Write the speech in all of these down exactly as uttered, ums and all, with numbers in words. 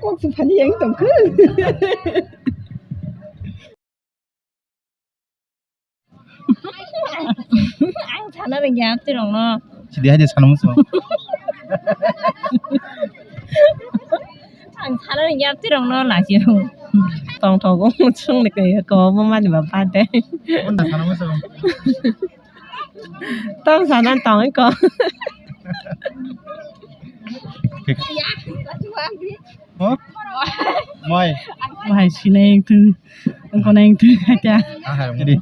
Kok su phani yang tong khe. Ang sana rengya tirong no. Sidi haja sana muso. Ang sana rengya tirong no lasi. Tong tong kong sung ni kaya ko mo mani ba pa de. Unda sana muso. Tong sana tong ko. Ho? Mai. Mai sinai tu. Ang ko nang tu aja. Ah, hai. Jadi.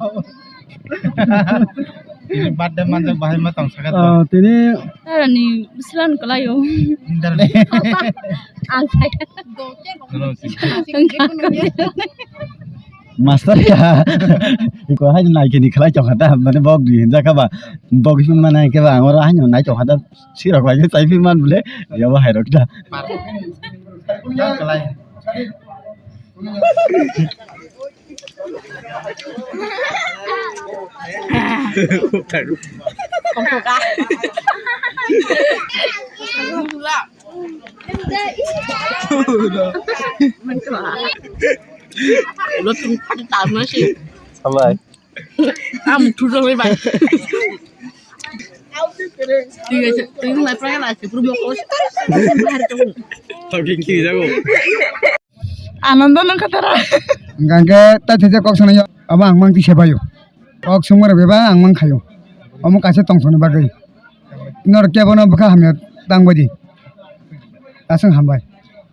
Ini birthday manjak bahai ma tong sakat. Oh, tini. Tara ni bislan kalayo. Nindar ni. Ang saya. Hello, si. Master ya. Iko hai nai kini khalai chong kha ta, mane bok di hinja kha ba. Bok hin ma nai khe ba, ang oro hai nai chong kha ta. Sirok bai khe chai phi man bole. Ya ba hai rok ta. Par. Kalai. Sampai. Am thudang le bai. Tinggal tinggal lai pernah lah sebelum mau kos. Talking kiri jago. Ananda nang katara. Hingke tai thajak kok sanai yo. Abo ang mang tisa bayo. Kok songmara beba ang mang khayo. Omo kaisa tong songni bagwi. Nor kebono bwkha hamya tang baidi. Aswng hambai.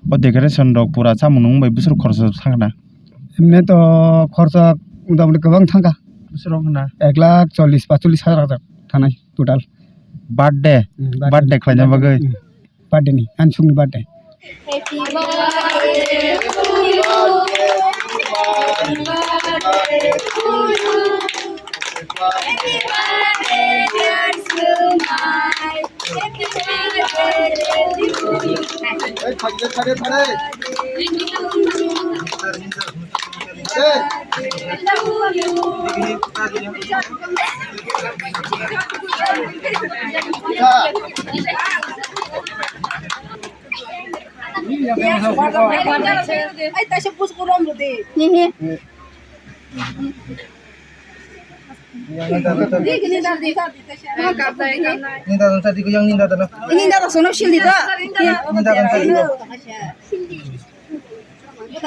O decoration rok pura chamung nung bai bwswk khoroksa thangna. Emne to khoroksa mota moti kwbang thangkha. Bwswk rok hwnna. Ek lakh chollish pacholish hajar hajar thanai total. Birthday. Hmm, birthday. Birthday khlaina bagwi. Hmm. Birthday ni, ani sukni birthday. Happy birthday to you. Happy birthday to you. Happy birthday, dear Sumai. Happy birthday to you. Hey, thare, thare, thare. Ninda dan tadi ko yang ninda dan. Ninda dan sono sili da. Ninda dan tadi ko. Ni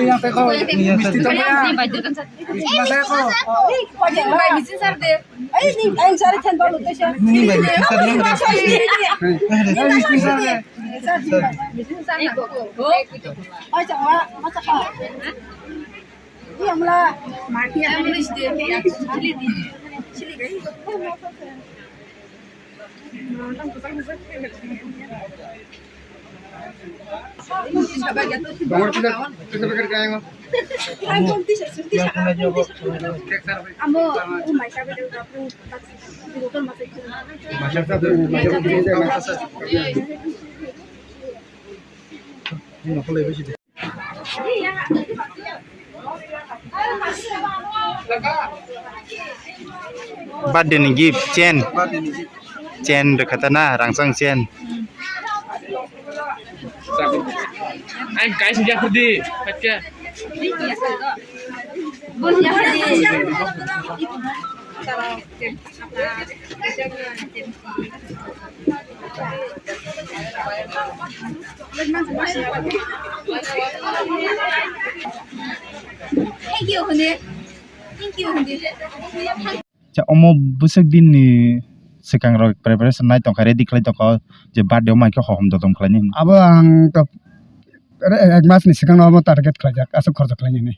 yang teko, misti teko ya. Misti teko. Ni bai misti sar de. Ni bai misti sar de. Ni misti sar de. Birthday ni gift, chain. Birthday ni gift. Chain rwkha ta na, rangchak chain. Ang guys, dia pergi. Baca. Thank you, honey. Thank you, honey. Cha, omo bwswk din ni swkang rok preparation nai tongkha, ready khlai tongkha, je birthday o maikhe hohom dodom khlaini hinwi. Abo ang to re-, ek mas ni swkang no omo target khlaijak, aswk khorcha khlaini hinwi.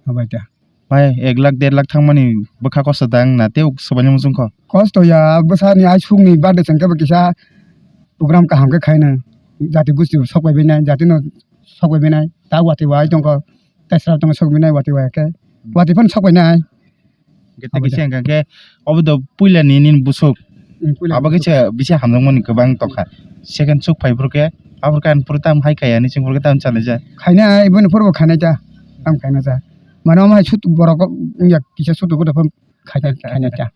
Obo khe. Bai ek lakh der lakh thangmani bwkha kosto dang na tei swbaini muchungkho. Kosto ya, bwsani aisukni birthday chengkhe bo kisa program kaham khe khaino. Jati gusti sok bai binai, jati no sok bai binai. Ta watwi wai tongkho, tesra tongkho sok binai watwi wai khe. Watwi phano sok bai nai. Kete kisa hingka khe obo do puila ni nini busuk. Hmm, puila ni busuk. Abo kisa bisa hamjakmani kwbang tongkha. Second suk phai phuru khe, aphuru khe ani phuru tam hai kaya ni chwng phuru khe tam chalaijak. Khainai, boni phuru bo khainai ta. Tam khainai ta. Mane omo hai sut borok wngya kisa sut kuda phano khainai, khainai ta.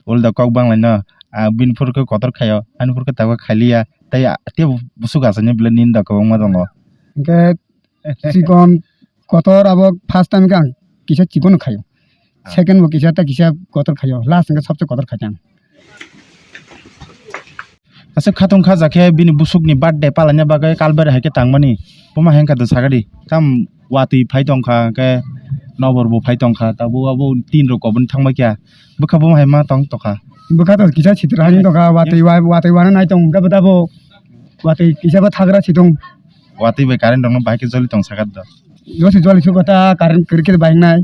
Ulda kok banglaino. ah, bini phuru khe kotor khaio, ani phuru khe tabuk khailiya, tei, ah, tei busuk achai ni belai nini da kwbangma tongo. Hwnkhe chikon kotor abo first time khe ang kisa chikon khaio. Ah. Second bo kisa ta kisa kotor khaio. Last hwnkhe sobse kotor khaitang. Aswk khatung khaja khe bini busukni birthday palaina bagwi Kalbari hai khe tangmani. Buma hai wngkha da sagadi. Tam watwi phai tongkha, hwnkhe nobor bo phai tongkha, tabuk abo tin rok koboni thangbai kha. Bwkha buma hai ma tong tokha. Bwkha to kisa sitra hai tongkha, watwi wa-, watwi wana nai tong hwnkhe bwtabo. Watwi kisa bo thagra si tong. Watwi bai current rokno bahai khe joli tong sakha da. Joli joli suko ta current kwrwi khe bahai nai.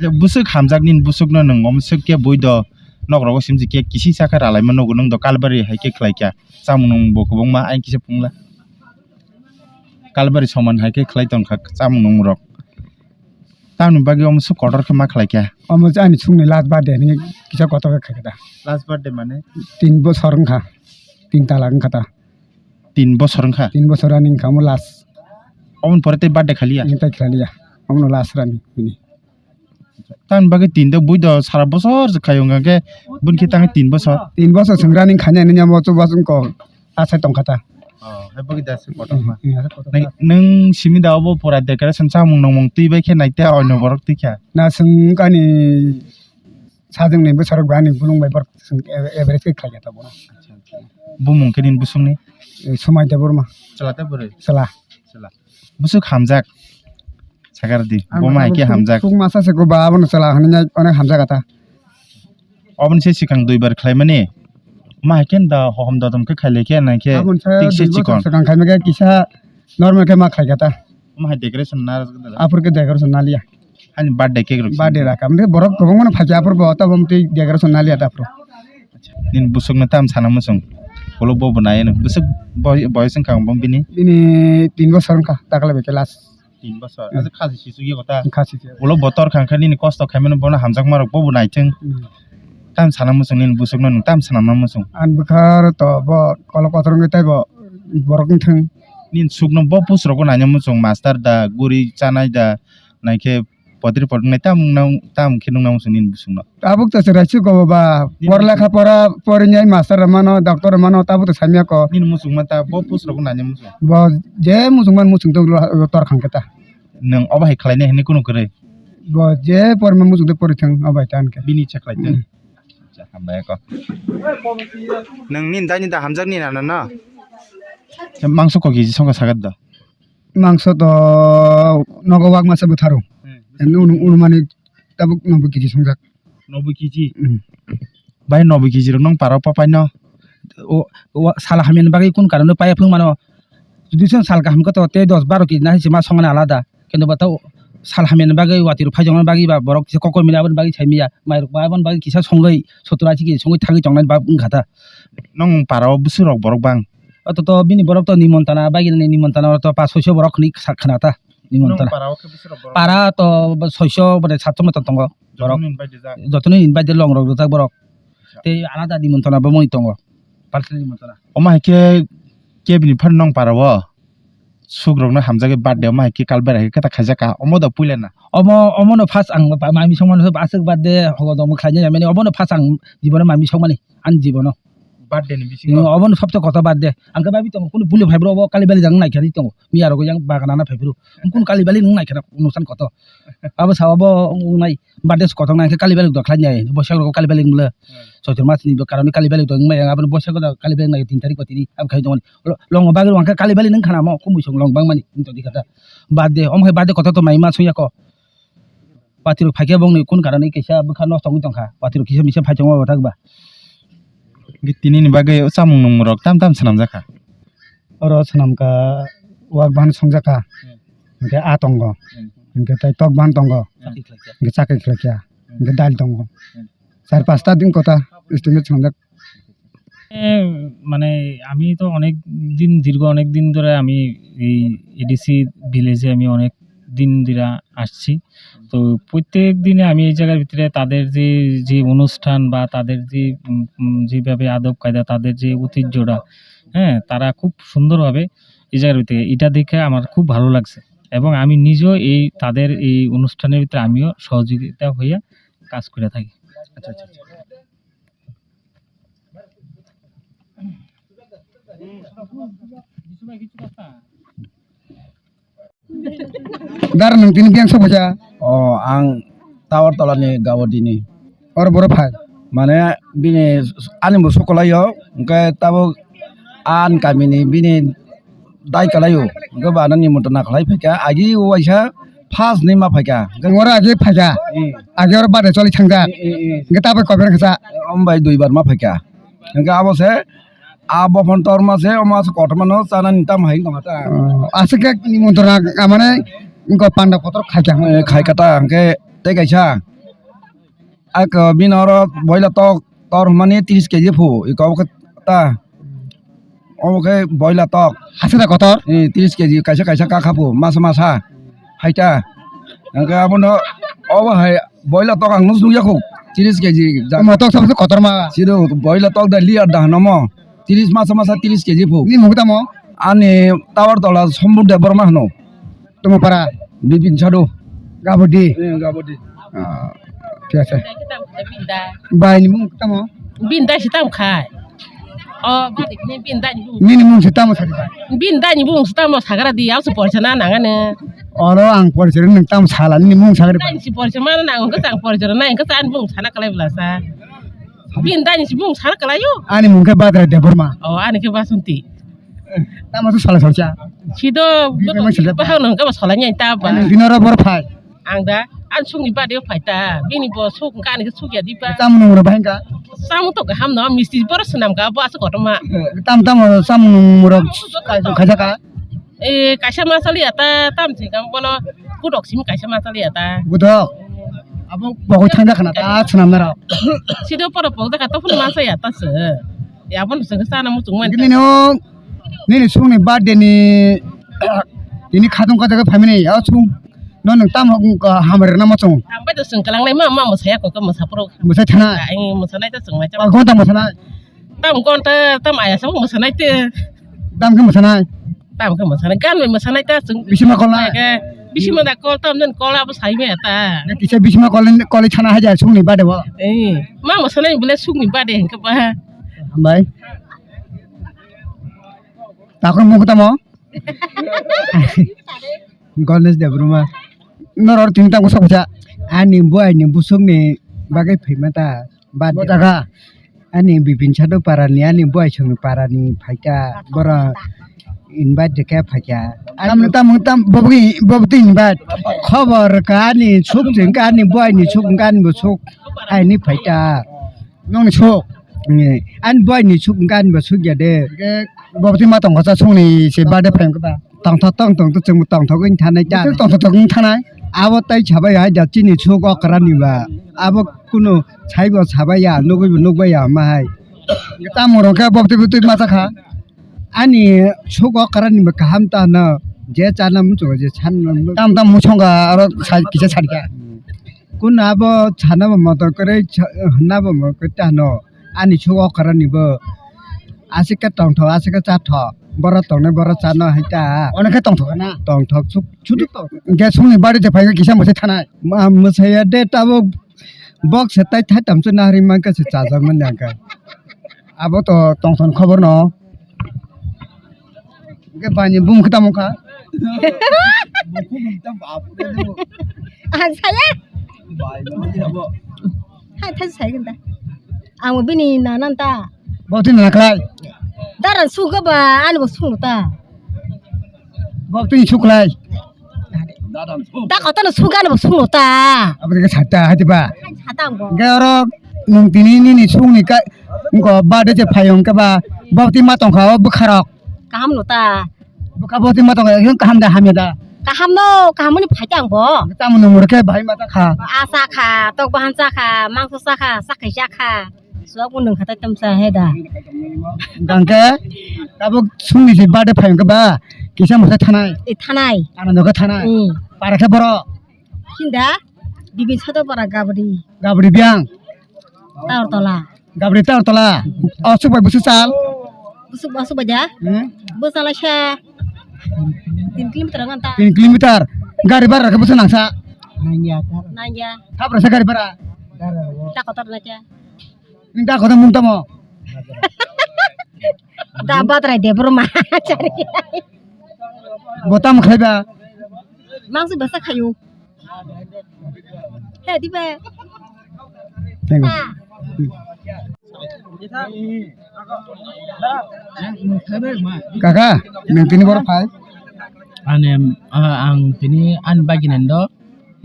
Je busuk hamjak nini busukno nwng omo swk khe bui do nok rogo simjik khe kisi sakha ralaima nugo nwng do Kalbari hai khe khlai kha. Chamung nwng bo kwbangma ayang kisa phungla. Kalbari soman hai khe khlai tong kha chamung nwng rok. Tamni bagwi omo swk kotor khe ma khlai kha. Omo je ani sukni last birthday hinwi kisa kotor khe khai kha da. Last birthday mane? Tin bosor wngkha. Tin talak wngkha ta. Tin bosor wngkha? Tin bosor ani wngkha omo last. Oboni pore tei birthday khaliya? Tei khaliya. Omono last rani bini. Tamni bagwi tin do bui do sara bosor se khayo hwnkha khe bini khe tang tin bosor. Tin bosor swngrani khainai nini amo chubachu wngkha. Asai tongkha ta. Oh, hai bagwi da se kotor ma. Hmm, hmm, asai kotor. Nai, nwng simi da obo pura decoration chamung nungmung twi bai khe nai te oino borok twi kha. Na swng ani sajwk ni bwsarok bai ani bulung bai borok swng average khe khlai kha ta bono. Bumung khe nini busung ni? Eh, Somai Debbarma. Chwla te bwrwi? Chwla. Chwla. Busuk hamjak. Sakar di. Ang boma hai khe suk, hamjak. Suk masa se ko ba abono chwla hinwi onek hamjak ata. Oboni se sikang duibar khlaimani. Ma hai khe da hohom dodom khe khailai khe nai khe aboni se tik se dui bosor chikon. Sikang khaima khe kisa normal khe ma khlai kha ta. Ma hai decoration na rwjak da. Aphuru khe decoration na liya. Hani birthday cake rok. Birthday raka. Mane borok kwbangma no phaikha aphuru bo tabuk tei decoration na liya ta aphuru. Nini busuk no tam sana muchung. Ulo bo bo nai no. Busuk boy, boyos wngkha bini? Bini tin bosor wngkha. Takle bai khe last. Tin bosor. Hmm. Asa khasi sisuk ya kota. Khasi se. Ulo botor khang kha nini kosto khaimani bono hamjakma rok bobo naithung. Hmm. Tam sana muchung nini busuk no nwng tam sana ma muchung. Ani bwkha to bo kolo kotor wngwi tei bo borok wngthung. Nini suk no bo pusu rok naina muchung master da guri chanai da naikhe potri potri nai tam nang tam khe nung nang muchung nini busuk no. Tabuk to chwrai si go ba. Nini por lekha pora porinai master mano doctor mano tabuk to samya ko. Nini muchung ma ta bo pusu rok naina muchung. Bo je muchung man muchung to tor khang khe ta. Nwng obo hai khlainai hinwi kunu kwrwi? Bo je porma muchung tei pori thung, obo hai ta hwn khe. Bini icha khlai thung. Hmm. Acha, hambai kho. Nwng nini dai ni da hamjak ni nana no? Mangso kok kg songkha sagat da? Mangso to nogo wak masa bwtharo. Hmm. Unu, unu mani tabuk nobo kg songjak. Nobo kg? Hmm. Bai nobo kg rok nong paro papai no. O, o sal hamya ni bagwi kun karon no paiya phung mano. Jodi song sal kaham khe to tei dos baro kg na hinwi ma songmani alada. Kintu bo to sal hamya ni bagwi watwi rok phai tongmani bagwi ba borok kisa kokoi mili aboni bagwi sai manya. Mai rok ba aboni bagwi kisa songwi sottor ashi kg songwi thangwi tongnani bab wngkha ta. Nong para o bwswk rok borok bang? O to, to bini borok to nimontana bagwi nani nimontana o to pas soiso borok hinwi sa khna ta. Nimontana. Nong para o khe bwswk rok borok? Para to soiso bwdai satso meter tongo. Borok. Jotono invite rijak? Jotono invite de long rok rijak borok. Acha. Tei alada nimontana bo moni tongo. Personal nimontana. Omo hai khe kebini phano nong para o suk rok no hamjagwi birthday omo hai khe kal berai khe kata khaijak ka. Omo da puila na? Omo, omo no first ang ba-, mami songmano aswk birthday hogo dong khlainai mani obo no first ang jibono mami songmani ani jibono. Birthday ni bisingo? Obo no sobse kotor birthday. Ang khe babi tongo kunu buli phai bro obo kali bali jang nai khe tongo. Miya rok yang bagan ana phai phuru. Kunu kali bali nung nai khe nuksan kotor. Abo sa obo nung nai. Birthday se kotor nai khe kali balik do khlai nai, boisa rok kali balik mle. Hmm. Soitor mas ni karon kali balik do wngmai, aboni boisa rok kali balik nai tin tarik ba tini, abo khai tongmani. Lo-, longo bagwi rok khe kali balik nung khana mo, kumui song long bang mani, wng tong di kha ta. Birthday, omo khai birthday kotor to mai ma sung ya ko. Watwi rok phai khe bongni kun karon kaisa bwkha nosto wngwi tong kha. Watwi rok kisa misa phai tongo bo thak ba. Tini ni bagwi chamung nung rok tam tam swnam jak kha. Oro swnam kha wak ban song jak kha. Hmm. Hwnkhe a tongo. Hmm. Hwnkhe tei tok ban tongo. Hmm. Hwnkhe chakri khlai kha. Hmm. Hwnkhe dal tongo. Hmm. Char pasta din kota estimate swnam jak. এ, মানে আমি তো অনেক দিন, দীর্ঘ অনেক দিন ধরে আমি এই এডিসি ভিলেজে আমি অনেক দিন ধরে আসছি। তো প্রত্যেক দিনে আমি এই জায়গার ভিতরে তাদের যে, যে অনুষ্ঠান বা তাদের যে, উম, উম, যেভাবে আদব কায়দা, তাদের যে ঐতিহ্যটা, হ্যাঁ, তারা খুব সুন্দরভাবে এই জায়গার ভিতরে, এটা দেখে আমার খুব ভালো লাগছে। এবং আমি নিজেও এই তাদের এই অনুষ্ঠানের ভিতরে আমিও সহযোগিতা হইয়া কাজ করে থাকি। আচ্ছা, আচ্ছা, আচ্ছা। Dar nwng tini biyang sopaisa? O, ang Tower Tola ni Gabodi ni. Oro boro phai? Mane bini ani bo sokolaio, hwnkhe tabuk ani kamini bini dai kalaio, hwnkhe bo ano nimantana khlai phaikha, agi o waisa first ni ma phaikha. Nwng oro agi phaikha? Hmm. Agi oro birthday choli thangjak? Hmm, hmm, hmm. Hwnkhe tabuk kober kha sa? Om bai duibar ma phaikha. Hwnkhe abo se A bophon torma se, omo aswk kotorma no chanani tamo hai wngtongma ta. Oh, aswk khe nimantana, ah, mane, wngkha panda kotor khaikha. Eh, khaikha ta, hwnkhe tei kaisa. Ak, bini oro boila tok, tor hwnmani tris keji phu, iko obo khe ta. Obo khe boila tok. Aswk da kotor? Eh, tris keji, kaisa kaisa kakha phu, masa masa. Hai ta. Hwnkhe abono, obo hai, boila tok ang nukya kho, tris keji. Omo tok sabse kotorma. Siro boila tok da liar da hanomo. Tris masa masa tris keji phu. Ni mung tamo? Ani Tower Tola Sombur Debbarma hano. Tamo para? Bipin Sado. Gabodi? Eh, Gabodi. Ah, thik ase. Bai ni mung tamo? Binda si tam khai. O, bari ni binda ni bung. Nini mung si tamo sari bai? Binda ni bung si tamo sagra di, ausu porsa na nangane. Oro ang porsa ri nung tamo sala, nini mung sagra bai? Binda ni si porsa mana nang, ko tang porsa na, ko tan bung sana kalai bla sa. Binda ni si bung sana kalai yo. Ani mung khe Badra Debbarma. O, ani khe Basanti. Tamo tu sala sorcha. Sido, bini mung sila bahang nang ka sala nyai ta ba. Ani dinaro bor phai. Ang da, ani sukni bade phai ta, bini bo suk hwnkha ani khe suk ya di ba. Tamo nung rok bahai wngkha? Tamo to kaham no, misti boro swnam kha, bo aswk kotorma. Tam tamo tamo nung rok khaijak kha? Eh, kaisa ma chali ya ta, tam se kam bono, kutok simi kaisa ma chali ya ta. Kutok? Abo bokol thang jak khana ta, swnam na rok. Sido poro pok jak kha, to phun ma sa ya ta se. Ya bono se sana muchung man. Gini no, nini sukni birthday ni, tini khatung kha jak kha family, ya suk. No nwng tamo hamari rwna muchung? Ang bai to chwng kwlangnai ma, ma mwsaya kok mwsa phuru. Mwsai thanai? Ang mwsanai ta chwng mai. Ba gonta mwsanai? Tam gonta, tam aya sa mwsanai te. Tam khe mwsanai? Tam khe mwsanai, gan bai mwsanai ta chwng. Bisima kolnai? Bisima da kol tam nen kol abo sai me ta. Kisa bisima kol, kol thana haja sukni bade bo. Eh, ma mwsanai bole sukni bade hwnkhe ba. Hambai. Takon mung tamo? Ganesh Debbarma. Norok tini tamo sok kha. Ani buai ni busuk ni bagwi phaima ta. Bad. Bo jaga. Ani Bipin Sado para ni, ani buai song ni para ni phaikha. Boro invite de khe phaikha. Tam, tam, tam, bobo, bobo twi invite. Khobor ka ani suk jeng ka ani buai ni suk ka ani bo suk. Ai ni phaikha. Nong ni suk. Ani buai ni suk ka ani bo suk ya de. Bobo twi ma tong kha sa song ni se birthday phaikha ba. Tongthok tong tong to chwng tongthok wng thanai ta. Tongthok tong thanai. Abo tai sabai hai da chini suk okra ni ba. Abo kunu saibo sabai ya, nugui bo nukbai ya ma hai. Tamo rok khe bobtwi bwtwi ma cha kha. Ani suk okra ni ba kaham ta no. Je chana muchungo je san tam tam muchungo aro sai kisa sari kha. Kun abo chana bo motor kwrwi, hwnna bo motor kwrwi ta hwno. Ani suk okra ni bo. Aswk khe tongthok, aswk khe chathok. Borok tongnai, borok chana hai ta. Ono khe tongthok na? Tongthok, suk, suk tongthok. Hwnkhe sukni bari je phai kisa mwsai thanai. Ma, mwsai ya de tabuk box se tai thai tam se nahri man khe se chajak mani ang khe. Abo to tongthok khobor no. Hwnkhe bani bung khe tamo kha? Ang saya. Hai thai sai ganda. Ang bini nana ta. Boti nana khlai. Daran suga ba ani bo sung ta. Boti suk khlai. Da kota no suga ani bo sung ta. Abo ke sata hai ba. Sata ang bo. Ge oro nung tini nini sung ni ka. Ngo ba de je phayong ke ba. Boti ma tong kha o bwkharok. Kaham no ta. Bwkha boti ma tong kha kaham da hamya da. Kaham no, kaham ni phai ang bo. Tamo nung mur khe bahai ma ta kha. Asa kha, tok bahan cha kha, mangso cha kha, sakai cha kha. Suak bo nung kha tai tam cha he da. Gangke tabuk sung ni si birthday phayong ke ba. Kisa mwsai thanai. E thanai. Ano no kha thanai. Hmm. Para khe boro. Hinda, Bibin Sado para gabri. Gabri biang. Taur tola. Gabri Taur tola. Aswk bai bwswk sal? Bwswk, bwswk bai ja? Hmm? Bwsala sa tin kilometer ngan ta. Tin kilometer. Gari bara khe bwswk nangsa? Nangya. Nangya. Thapra sa gari bara? Ta kotor na cha. Nini da kotor mung tamo? Da badrai de bro ma. Chari. Bo tamo khlai ba? Mangsi basa khayu. He di ba? Thank you. Kaka, nang tini boro phai? Ani, ah, ang tini ani bagini ando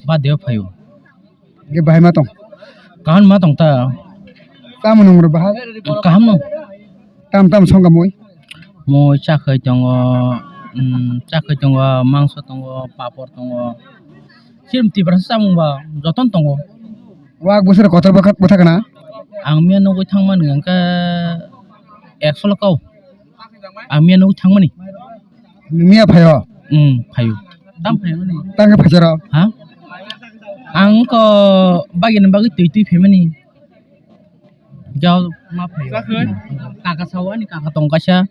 badeo phaio. Ge bahai ma tong? Kaham ma tong ta. Tamo nung ro bahai? Kaham no. Tam tam song ka mui? Mui chakhai tongo, mm, chakhai tongo, mangso tongo, papor tongo. Sirim Tiprasa samung ba joton tongo. Wak bwswk kotor bwkha, bwtha kana? Ang miya nugwi thangmani hwnkhe ekso lokau. Ang miya nugwi thangmani. Nung miya phaio? Hmm, phaio. Tam phaio ni? Tang khe phaisaro? Ha? Ang ko bagini bagwi twi twi phaimani. Jao ma phaio. Kaka sao ani kaka tong kaisa.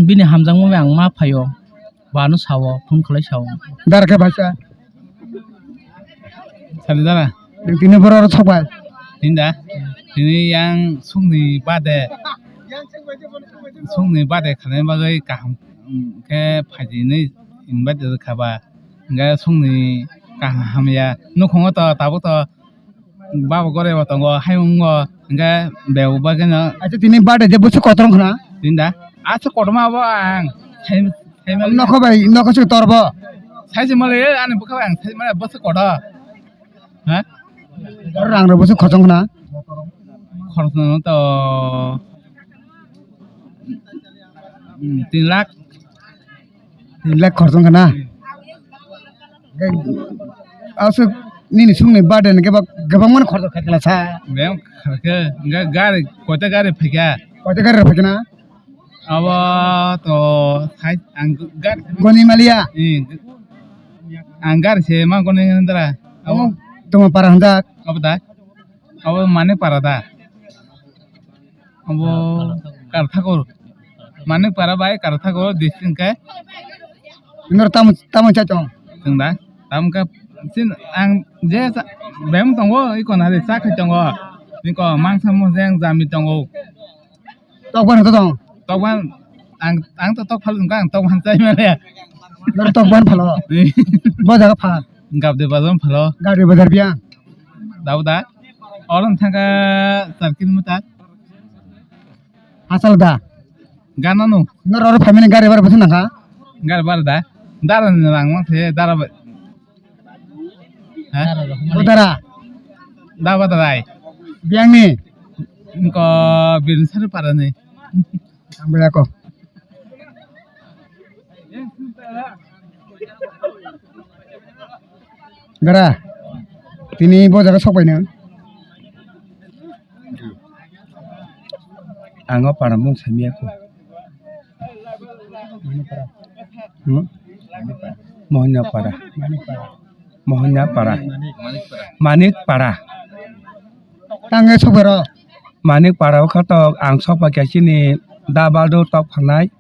Bini hamjakma bai ang ma phaio. Bano sao, phone khlai sao. Dar khe phaisa. Sani dara. Nung tini boro oro sok bai? Tini da. Tini yang sungni bade. Sungni bade khanai bagwi kaham, mm, khe phaidi hinwi invite rwkha ba. Hingkhe sungni kaham hamya. Nukhungo to tabuk to baba gorebo tongo, hayungo. Hingkhe bebo bagwino. Acha tini bade je bwswk kotor wngkha na? Tini da. Aswk kotorma abo ang. Sai, sai mali. Nokho bai, nokho se torbo. Sai se mali, ani bwkha bai ang sai mali bwswk kotor. Ha? Oro rang rok bwswk khorchong khna? Khorchong to, mm, tin lakh. Tin lakh khorchong khna? Aswk nini sungni birthday ni kebak, kebak mano khorchong khaikhe sa? Beng khaikhe, ga-, gari, koita gari phaikha? Koita gari rok phaikha na? Abo to sai ang gari. Goni maliya? Eh, ang gari se ma goni nandra. Abo. Omo tongma para hanjak? Abo da? Abo Manik para da? Abo Karthakur. Manik para bai Karthakur district ke. Nor tamo, tamo cha chong? Tong da? Tamo ka sin ang je sa-, bem tongo, iko na de sa khai tongo. Iko mangsa mo jeng jami tongo. Tokban hoto tong? Tokban, ang, ang to tok phal wngkha, ang tokban chai manya. Noro tokban phalo? Bo jaga phal? Gabde bazar phalo. Gabde bazar biya? Dau da? Oro thangkha char kilometer. Hachal da? Gana no. Noro oro phaimani gari bara bwswk nangkha? Gari bara da? Dara ni rang mang the, dara ba-, Ha? Bodara. Da Badarai. Biyangni. Ko Binsari parani. Ang bela ko. Dara. Tini bo jaga sok bai nang. Ang o para mung samiya ko. Hmm? Mohanya para. Mohanya para. Manik para. Tang e sok bai ro. Manik para o kha tok ang sok pai kha chini da baldo tok phanai.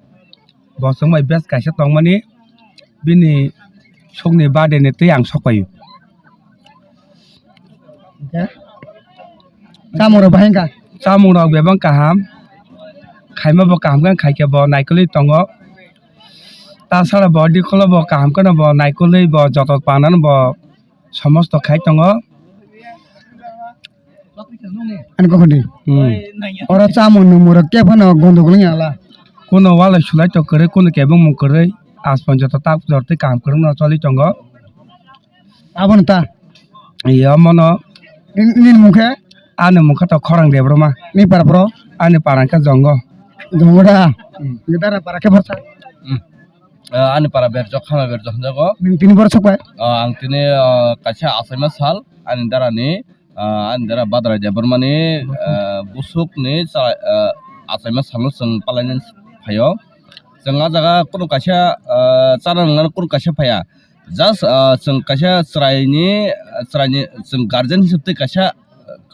Bo chwng bai best kaisa tongmani, bini sukni birthday ni twi ang sok paio. Hingkhe chamung rok bahai wngkha? Chamung rok bebak kaham, khaima bo kaham khe khai khe bo naikolwi tongo. Ta sara bo dikholo bo kaham kheno bo naikolwi bo joto panano bo somosto khai tongo. Ani kokoni. Hmm. Oro chamung nwngmung rok khe phano gondogol wngya la. Kuno walai sulai tok kwrwi, kuno kebengmung kwrwi, aspon joto tak jor twi kaham kwrwngno choli tongo. Abono ta. Iya, mono. Ni, nini mung khe? Ani mung khe to Khorang Debbarma. Ni para bro? Ani para khe Jongo. Jongo da? Hmm. Ni dara para khe borsa? Hmm. Ah, ani para Berjok, Khama Berjok hinjago. Nung tini borok sok bai? Ah, ang tini, ah, kaisa achaima sal, ani dara ni, ah, ani dara Badrai Debbarma ni, ah, busuk ni cha-, ah, achaima sal no chwng palai nani phaio. Chwng ah jaga kunu kaisa, ah, chana nang nani kunu kaisa phaiya. Just, ah, chwng kaisa chwrai ni, chwrai ni chwng guardian hisab twi kaisa,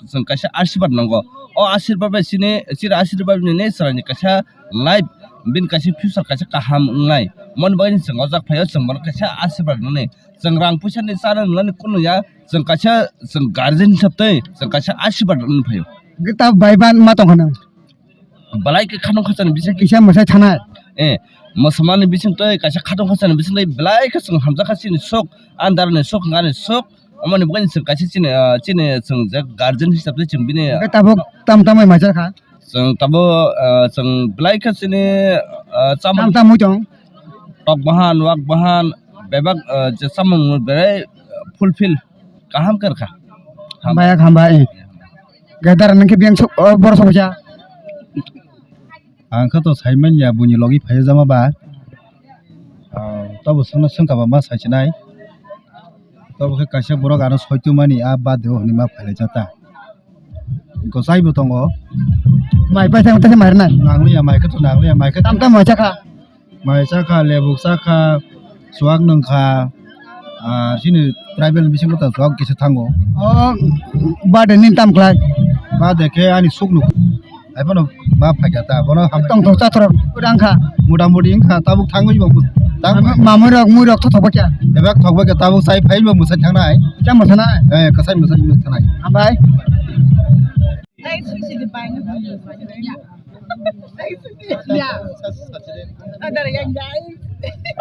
chwng kaisa asirwad nango. O asirwad bai chini, chini asirwad nini chwraini kaisa life, bini kaisa future kaisa kaham wngnai. Moni bagwi chwng o jak phaio, chwng bono kaisa asirwad nani. Chwng rang puisa ni chana nani kunu ya, chwng kaisa chwng guardian hisab twi chwng kaisa asirwad nani phaio. Hwnkhe ta bai ban ma tongkha nang? Belai khe khatungkhasani bising kisa mwsai thanai. Eh, mwsamani bising tei kaisa khatungkhasani bising tei belai khe chwng hamjakha chini sok, ani darani sok, ani sok. Omoni bagwi chwng kaisa chini, ah, chini chwng je guardian hisab tei chwng bini Hwnkhe tabuk tam tamwi maisa kha. Chwng tabuk, ah, chwng belai khe chini, ah, chamung Tam tam mui tong. Tok bahan, wak bahan, bebak, ah, je chamung belai fulfill kaham khe rwkha. Hambai, hambai. Gadar nang khe biyang sok, oh, bor sok ja. Ang khe to sai manya buini logi phai jama ba. Ah, tobo swngno swngkha ba ma sai chinai. Tobo khe kaisa borok ano soi tongmani a birthday o hinwi ma phai lai jata. Gosai bo tongo. Mai paisa wngtasa mai rwnai. Nangliya mai khe to nangliya mai khe. Tam tam mai chakha. Mai chakha, lebuk chakha, chuak nungkha, ah, chini tribal bisingo ta chuak kisa thango. O birthday nini tam khlai? Birthday khe ani suknuk. Haiphano ma phaikha ta, bono ham Tong tong chathorok, kwrang kha. Mota moti wngkha, tabuk thangwi bo. Mamwi rok, mui rok thothok bakya. Bebak thok bakya, tabuk chai phai bo mwsai thangnai. Kisa mwsanai? Eh, kasai mwsai thangnai. Hambai.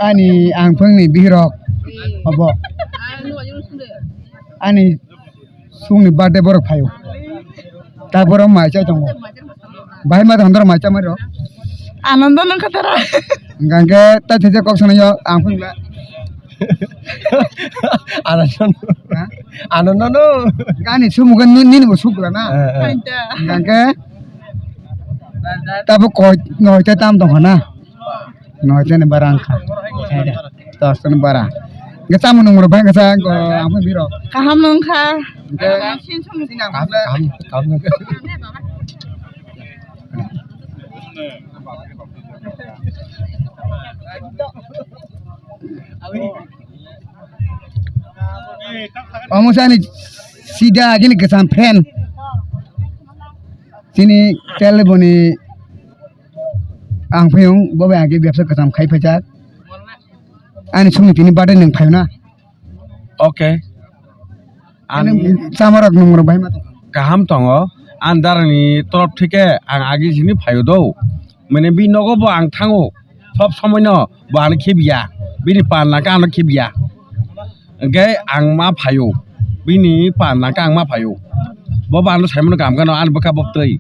Ani ang phangni bihirok obo. Ani sungni birthday borok phaio. Ta borok mai chai tongo. Bahai ma tongdor mai chamai rok. Anondo nang khatara. Hingkha khe tai thajak kok sanayo ang phangla. Ano nono. Ha? Ano nono. Gani sumugan nini bo sukla na. Eh, eh. Hingkha khe tabo koi noi te tam tong na. Noi te ni barang kha. Dos ni bara. Ge tamo nung ro bang sa ko ang biro. Kaham nung kha. Ge sin sum sin ang. Kaham kaham. Omo sani sida agini kwcham fan. Chini tel boni ang phiyung bo bai agi bebsa kwcham khai phaijak. Ani sumni tini birthday nwng phaina. Okay. Ani chamarok nungrok bai ma tong. Kaham tongo. Ani darani torop thike ang agi sini phaio do. Mane bi nogo bo ang thango. Sob somoi no bo ano khibiya. Bini pan nangkhe ano khibiya. Hingke ang ma phaio. Bini pan nangkhe ang ma phaio. Bo bo ano saimano kam gano ani bwkha bo twi.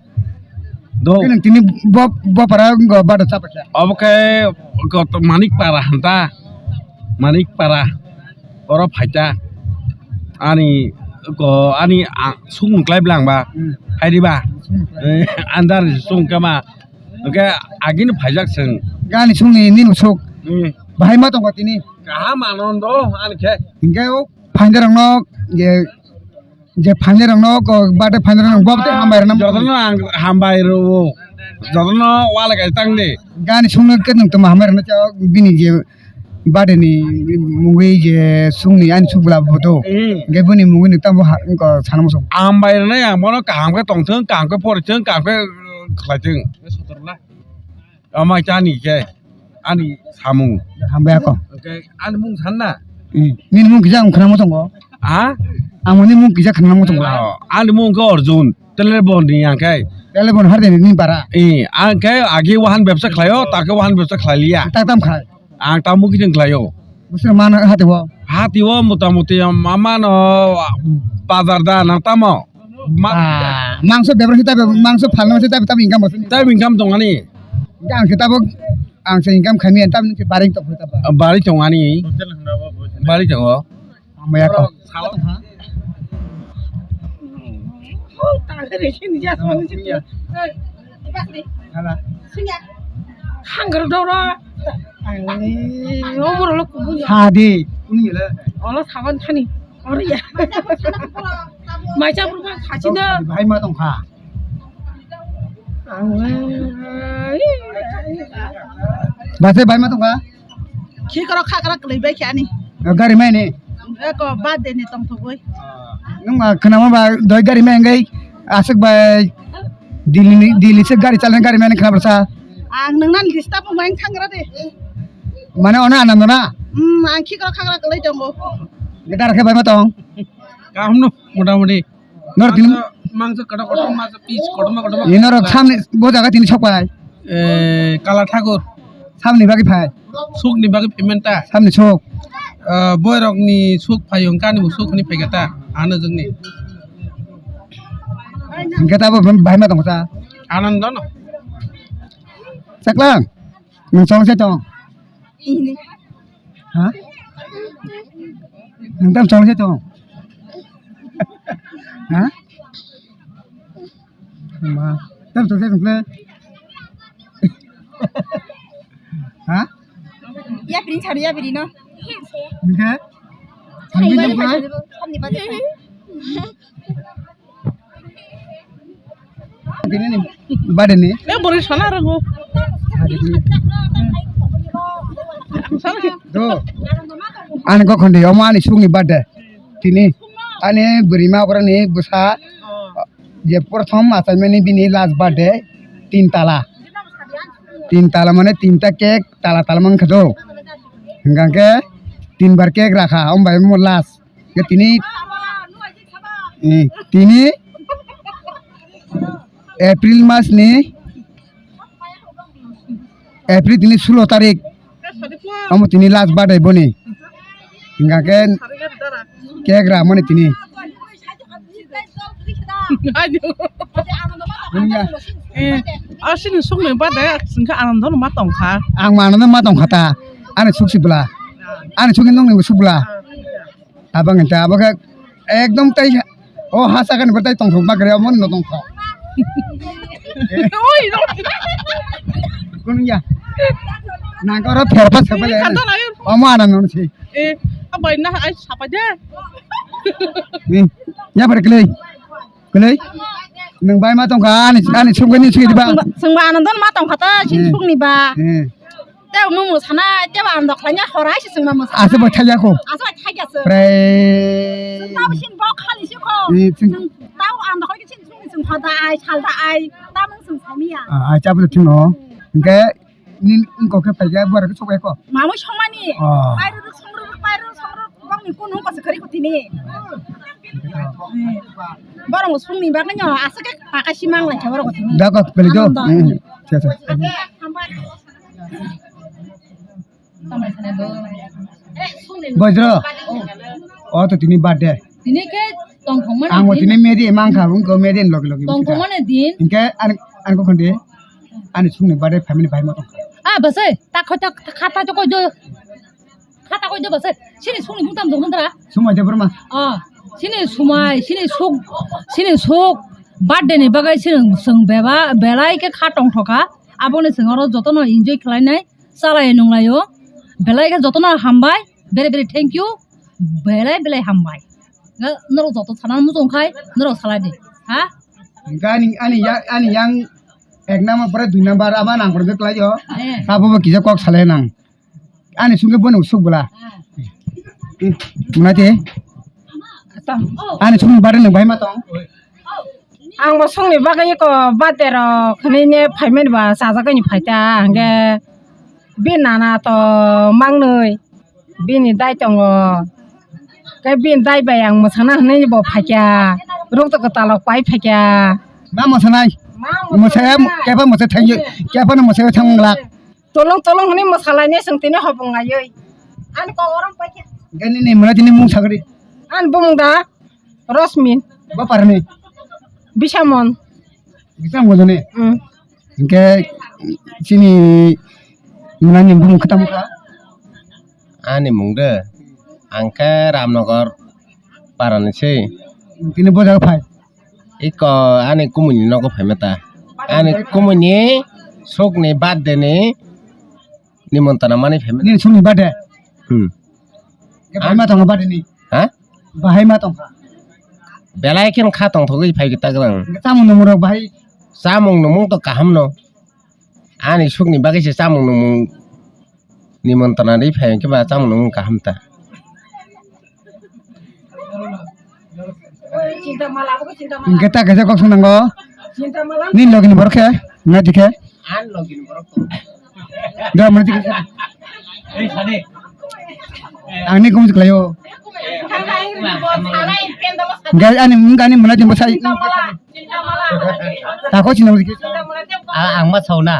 Do. Khe nwng tini bo, bo para wngkha bada chapakha. Obo khe koto Manik Para hanta. Manik Para. Oro phaita. Ani ko ani a, sung muklai blang ba. Hmm. Hai di ba. Sung muklai. Eh, andar sung kama. Oke, agini phaijak sung. Gani sungni nini suk. Hmm. Bahai ma tongkha tini. Kaham anondo ani khe. Hingke o phainda rokno je Je phainai rokno ko birthday phainai rokno bo tei hambai rwna. Jotono ang hambai rwo. Jotono wala kai tang de. Gani sungno khe nwng tamo hambai rwna cha bini je birthday ni mungwi je sungni ani suk bwla bo to. Hmm. Ge boni mungwi nwng tamo ha ko sana muchung. Hambai rwnai ang bono kaham khe tongthwng, kaham khe porithwng, kaham khe khlaithwng. Amai chani khe ani samung. Hambai ako. Hwnkhe ani mung sanna? Hmm. Nini mung kisa ang khwnamo tongo. Ha? Ang nini mung kisa khwnamo tongo. Oh, ani mung khe Arjun. Telebon ni ang khe. Telebon har de ni bara. Eh, ang khe agi wahan bebsa khlaio, ta khe wahan bebsa khlai liya. Tak tam khai. Ang ta mung kiting khlaio. Busra mana hati wo. Hati wo mota moti mama no bazar da nang tamo. Ma- Ah, mangso bebra sita be, mangso phalna sita be, tam income bosini. Tam income tong ani. Ang se tabok, ang se income khami, tam se baring tok tabo. Bari tong ani. Bari tongo. Amaya ko. Hala. Hanggar doro. Ani, omor lo kubu ya. Sadi. Olo saban thani. Oro ya. Maisa purba sachina. Bahai ma tongkha. Base bahai ma tongkha. Khikro khakra kwlwi bai khe ani. Gari mai ni. Eko birthday ni tongthogwi. Nung ma khwnama ba doi gari mai ngai aswk bai Delhi ni, Delhi se gari chalani gari mai khwnama sa. Ang nungna disturb mai thangra de. Mane ono Anando na? Hmm, ang khikro khakra kwlwi tongo. Gidar khe bai ma tong. Kaham no, mota moti. Nor din. Mangsa kotor kotor, mangsa pis kotor kotor. Ino rok samni bo jaga tini sok pai. Eh, Kala Thakur. Samni bagwi phai. Sukni bagwi payment ta. Samni sok. Eh, boy rokni suk phaiyung kani bo suk ni phaikata. Ano jongni. Hingke tabo bahai ma tongo ta. Anando no. Chaklang. Nung chong se tong. Ini. Ha? Nung tam chong se tong. Ha? Ma, tam chong se tong le. Ha? Ya, bring charu ya, bring no. Nung ke? Samni bade. Tini ni birthday ni. Eh, bori sana rango. Do. Ani kok khondi, omo ani sukni birthday. Tini. Ani bwrwi ma okrani bwsa. Je prothom achaimani bini last birthday. Tin tala. Tin tala mane tinta cake tala tala man khado. Hingkha khe tin bar cake rakha, om bai mo last. Khe tini, eh, tini April mas ni, April tini sulo tarik, omo tini last birthday boni. Hingkha khe cake ra mani tini. Boni ya. Eh, asini sukni birthday, singkha Anando no ma tongkha. Ang ma Anando ma tongkha ta. Ani suksi bwla. Ani sukni nongni suk bwla. Abang ente abo khe ekdom tei o ha sakani bo tei tongthok ma kre omo no tongthok. Oi, no. Kun ya. Nang koro pherpa sepa le. Kata lagi. Omo ana non si. Eh, abai na ai sapa de. Ni, ya bar klei. Klei. Nang bai ma tongkha ani ani sungni sui ba. Sungba, sungba Anando ma tongkha ta, sini sukni ba. Eh. Tei omo mwsanai, tei ba ang dokhla nya hor hai se chwngma mwsa. Asa bo thaiya ko. Asa bo thaiya se. Prai. Tao sin bo khali se ko. Ni chwng. Tao ang dokhla ke sin chwng chwng hoda ai, salda ai, tamo chwng samiya. Ah, ai chabu thung no. Hingke ni ko ke paiya bor ke sobai ko. Mamo somani. Oh. Pairu songru pairu songru bang ni kunu ko se khari ko tini. Borok sungni bagwi no aswk khe paka simang lai khe borok tini. Da kok peli do. Anando. Hmm. Cha cha. Hambai. Bojro. O to tini birthday. Tini khe tongthokmani. Ang din. Tini medi mang kha, wngko medi logi logi. Tongthokmani din. Hingke ani ani ko khonde. Ani sungni birthday family bai mo tong. Ah, bwsai, ta khoi ta khata chokoi do. Khata koi de bwsai. Sini sungni bumtam jong nandra. Sumai de Burma. Ah, sini sumai, sini suk, sini suk. Birthday ni bagwi sini sung beba belai khe kha tongthoka. Aboni sing oro jotono enjoy khlainai, chalai nunglaio. Belai khe jotono hambai, very very thank you. Belai belai hambai. Norok joto sana muchung khai, norok salai di. Ha? Ani ani yang ek number pore dui number aba nang pore khlaio. Eh. Abo bo kisa kok salai nang. Ani sungke bono suk bwla. Muna te. Ani sung bare nang bai ma tong. Ang bo sungni bagwi ko birthday rok khwnwi ne phaimani ba chajagwi ni phaita hwnkhe bini nana to mangnwi bini dai tongo. Khe bini dai bai ang mwsana hwnwi bo phaikha. Ruk to kwtal rok pai phaikha. Ma mwsanai. Ma mwsana. Mwsaya kepa mwsai thangyo. Kepa no mwsaya thang glak. Tolong tolong hwnwi mwsalaini chwng tini hopong naiwi. Ani kok orang paikha. Gani ni muna tini mung sagri. Ani bumung da Rosmin. Bo parni. Bisamon. Bisamon jone. Hmm. Hingke chini muna ni bumung khatam kha. Ani mung de. Angke Ramnagar parani se. Tini bo jaga phai. Iko ani kumuni nogo phaima ta. Ani kumuni sokni birthday ni nimontana mani phaima. Nini sokni birthday? Hmm. Bahai ma tongo birthday ni? Ha? Bahai ma tongkha. Belai khen kha tongthogwi phai ta grang. Chamung nungmung rok bahai. Chamung nungmung to kaham no. Ani sukni bagwi se chamung nungmung nimontana ri phai hwnkhe ba chamung nungmung kaham ta. Hwnkhe ta kaisa kok swngnango. Nini logini borok khe, nai di khe. Ani logini borok to. Da mani di khe. Ani kum khlaio. Hingke ani mung ani mwnai jembo sai. Tako sini mung. A-, ang ma sauna.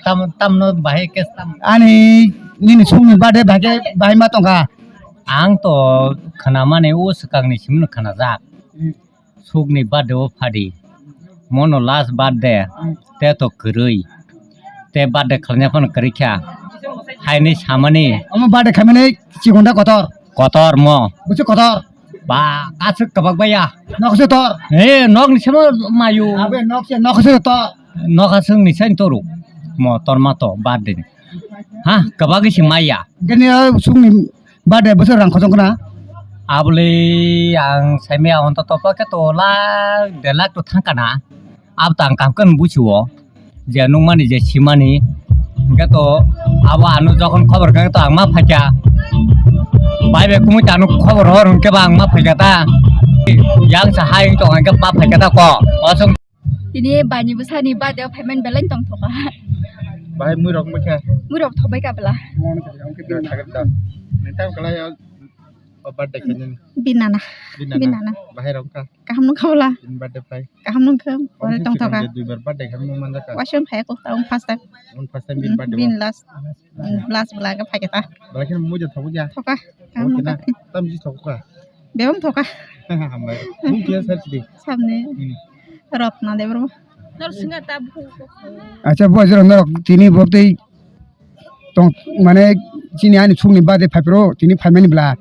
Tam, tamno bahai kes tam. Ani nini sungni bade bahai, bahai ma tongkha. Ang to khwnamani o swkangni simino khwnajak. Hmm. Sukni birthday o phadi. Mono last birthday. Hmm. Te to kwrwi. Te birthday khlaina phano kwrwi kha. Haini samani. Omo birthday khaimani chikon da kotor. Kotor mo. Busi kotor. Ba, aswk kwbak baya. Nok se tor. He, nok ni samo mayu. Abe nok se, nok se tor. Nok aswk ni sai toru. Mo tor ma to birthday ni. Ha, kwbak se maya. Gani sukni Birthday bwswk rang khojong khna? Abole ang saimaya honto topa khe to lakh, der lakh to thang kana. Abo to ang kaham khe buchi o. Je nukmani je simani. Hwnkhe to abo ano jokhon khobor khe to ang ma phaikha. Bai bai kumui to ano khobor hor hwnkhe ba ang ma phaikha ta. Yang sa hai tong hwnkhe ma phaikha ta ko. Osong Tini baini bwsani birthday o phaimani belai tongthoka. Bahai muirok wngkha. Muirok thobai ka bwla. Nini tamo kwlai o birthday khe nini? Binana. Binana. Binana. Bahai rok wngkha. Kaham nungkha bwla. Tini birthday phai. Kaham nungkha. Oro tongthoka. Duibar birthday khe nung manjak ka. Waisong phai ko ta first time. First time bin birthday. Bin last. Last bwla khe phaikha ta. Bwla khe mui de thogo ya. Thoka. Kaham nungkha. Tam ji thogo ka. Bebang thoka. Hambai. Mung khe sar sidi. Samne. Hmm. Rotna Debbarma. Nor singa ta bu. Acha bo jero norok tini bo tei tong mane chini ani sukni bade phaipro tini phaimani bwla.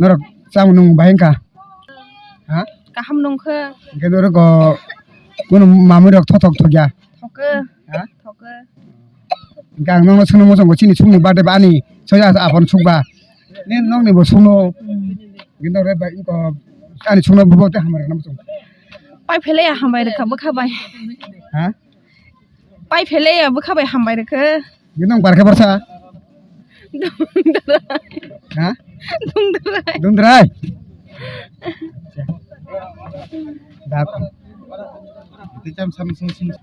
Norok chang nung bahai wngkha. Ha? Kaham nungkha. Hingke norok go kunu mamui rok thothok thokya. Thoka. Ha? Thoka. Hingke ang nokno sungno muchungo chini sukni birthday ba ani soya aphano sukba. Ni nokni bo sukno. Hmm. Hingke norok bai wngko ani sukno bo te hambai rwna muchungo. Pai phele ya hambai rwkha bwkha bai. Ha? Pai phele ya bwkha bai hambai rwkha. Ni nong barkhe barsa. Dungdrai. Ha? Dungdrai. Dungdrai. Dak. Itu jam sam sing sing.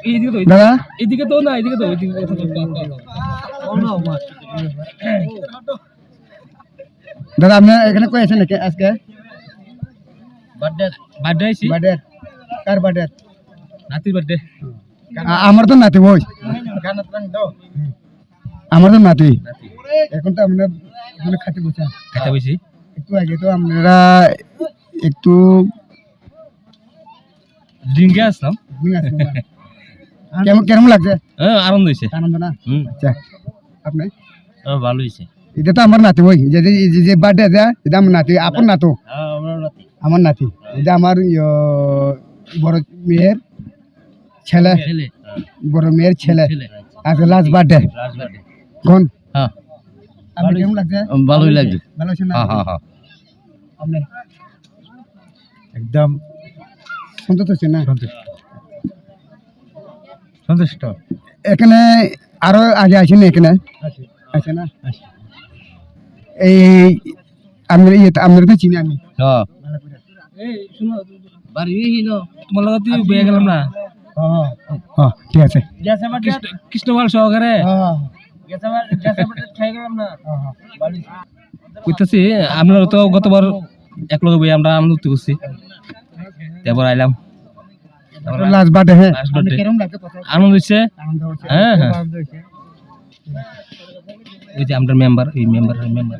এদিকে তো, দাদা? এদিকে তো না, এদিকে তো, এদিকে তো। দাদা, আপনি এখানে কই আছেন নাকি আজকে? বার্থডে। বার্থডে আইছি। বার্থডে? কার বার্থডে? নাতির বার্থডে। আ-, আমার তো নাতি ওই। গান তো। আমার তো নাতি। নাতি। এখন তো আমরা এখানে খাতে বসে। খাতে বসি? একটু আগে তো আমরা একটু ড্রিঙ্কে আসলাম। ড্রিঙ্কে আসলাম না। কেমন, কেমন লাগছে? হ্যাঁ, আনন্দ হয়েছে। আনন্দ না? হুম। আচ্ছা। আপনি? হ্যাঁ, ভালো হয়েছে। এটা তো আমার নাতি ওই, যে, যে, যে, যে বার্থডে আছে, এটা আমার নাতি, আপন নাতু। হ্যাঁ, আমার নাতি। আমার নাতি। এটা আমার, ইয়ো, বড় মেয়ের ছেলে। ছেলে। বড় মেয়ের ছেলে। ছেলে। আজকে লাস্ট বার্থডে। Last birthday. কোন? হ্যাঁ। আপনি কেমন লাগছে? উম, ভালোই লাগছে। ভালো আছেন না? হ্যাঁ, হ্যাঁ, হ্যাঁ। আপনি? একদম সন্তুষ্ট হচ্ছেন না? সন্তুষ্ট। সন্তুষ্ট। এখানে আরো আগে আসেনি এখানে? আছে। আছে না? আছে। এই আমরা ইয়ে, আমরা তো চিনি আমি। হ্যাঁ। ভালো করে। এই, শুনো, বাড়ি হইল। তোমার লগে তুই বইয়া গেলাম না। হ্যাঁ, হ্যাঁ, ঠিক আছে। কৃষ্ণ, কৃষ্ণপাল সহকারে। হ্যাঁ, হ্যাঁ। খাই গেলাম না। হ্যাঁ, হ্যাঁ। কইতাছি, আমরা তো গতবার এক লগে বই আমরা আনন্দ করছি। তারপর আইলাম। লাস্ট বার্থডে, হ্যাঁ। Last birthday. আনন্দ হইছে? আনন্দ হইছে। হ্যাঁ, হ্যাঁ। আনন্দ হইছে। ওই যে আমরা মেম্বার, এই member, member.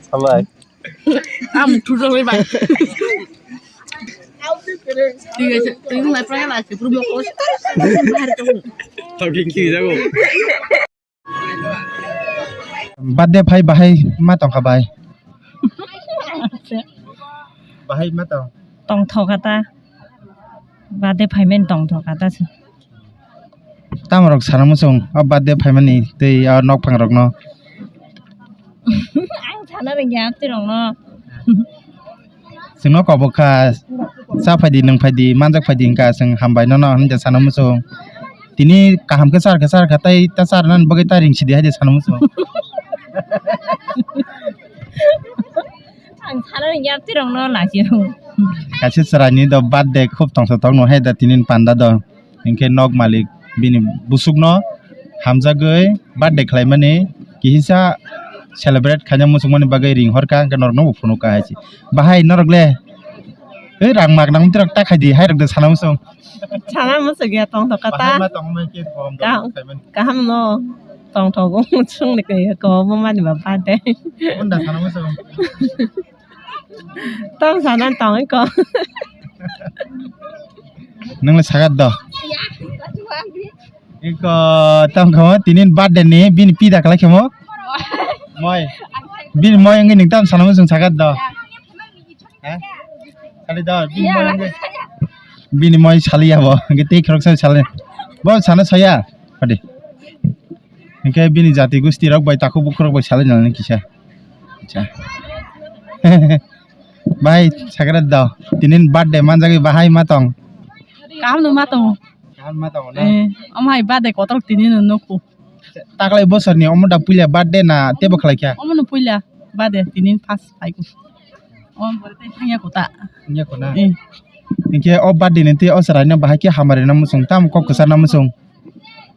Salai. Ang thujak bai. Tinggal tinggal lai pernah lah sebelum mau kos. Habis kiri jago. Birthday phai bahai ma tongkha bai. Bahai ma tong. Tongthokha ta. Birthday phai men tongthokha ta se. Tamo rok sana muchung o birthday phaimani tei o nokphang rokno. Ang sana rwngya amtwi rokno. Chwngno kobok kha, cha phaidi, nwng phaidi, manjak phaidi hwnkha chwng hambai nono hinwi sana muchung. Tini kaham khe char kha, char kha tei ta charnani bagwi ta ring sidi hai de sana muchung. Ang sana rwngya amtwi rokno lachio. Kaisa chwraini do birthday khub tongsa tongno hai da tini panda do. Hinkhe nok malik bini busukno hamjagwi birthday khlaimani kihisa celebrate khaina muchungmani bagwi ring horkha, hinkhe norokno bo phunukha hai se. Bahai norok le, ei rang mak nang mutrok ta khaidi, hai rok de sana muchung. Sana muchung ya tongthokha ta. Bahai ma tongmai khe kom do Kaham. Khaimani. Kaham no tongthogo muchung ni khe ko bo mani ba birthday. Unda sana muchung. Tong sana tong ko. Nang le sagat do. Iko tong ko tini birthday ni bini pida kala khemo. Moi. Bini moi ngi ning tam sana muchung sagat do. Ha? Sali do. Bini moi ngi. Bini moi sali ya bo. Ngi tei khorok sa sali. Bo sana soya. Padi. Hinkhe bini jati gusti rok bai takhuk bukhuk rok bai salai nang kisa. Acha. Bai sakra da. Tinin birthday manjagwi bahai ma tong. Kaham no ma tongo. Kaham ma tongo na? Eh, omo hai birthday kotor tinin no nuku. Taklai bosor ni omo da puila birthday na tebo khlai kha? Omo no puila birthday tinin first phaiku. Omo bwrwi tei thangya kuta. Thangya kuta? Eh. Hinkhe o birthday ni tei o chwraino bahai khe hamari na muchung, tamo kok kwchar na muchung?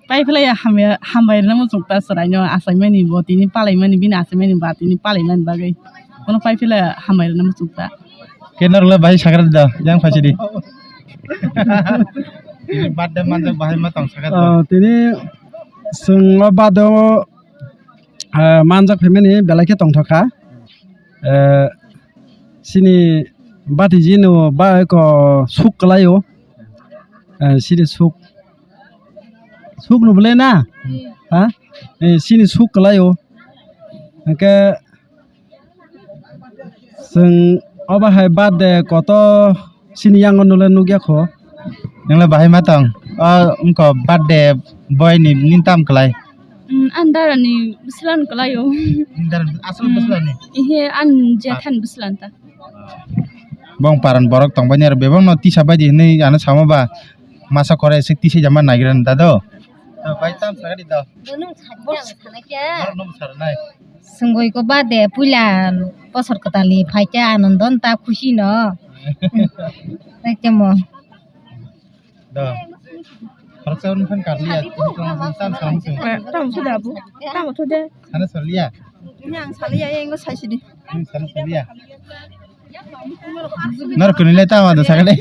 Pai phlai ya hamya-, hambai rwna muchung ta chwraino achaimani bo tini palaimani bini achaimani ba tini palaimani bagwi. Bono pai phlai ya hambai rwna muchung ta. Khe norok le bahai sakra da, yang phaisidi. Tini birthday manjak bahai ma tong sakra da. Oh, tini chwng o birthday o, ah, manjak phaimani belai khe tongthokha. Eh, chini batiji no ba eko suk kwlaio. Eh, chini suk, suk no bwle na? Ha? Eh, chini suk kwlaio. Hwnkhe chwng obo hai birthday koto chini yango nole nukya kho. Nangla bahai ma tong? O wngkha birthday boy ni nini tam kwlai? Hmm, ang dara ni bwsla ni kwlai o. Nini dara ni aswk bwsla ni? Ihe, ang jetha ni bwsla ni ta. Bong paran borok tong bai ni aro bebak no tisa bai di hinui ano samo ba masa kore se tisa jama naigra ni dado. Bai tam sagadi do. Borok no bwsarnai. Sungoi ko bade puila bosor kwtal ni phaikhe anondon ta khusi no. Tei temo. Da. Khoroksa wng khan karliya. Tam sam sung. Tam thu da bu. Tam thu de. Sana sarliya. Ini ang sarliya ya ingo sai sidi. Ini sana sarliya. Nor kunile tam ada sakale.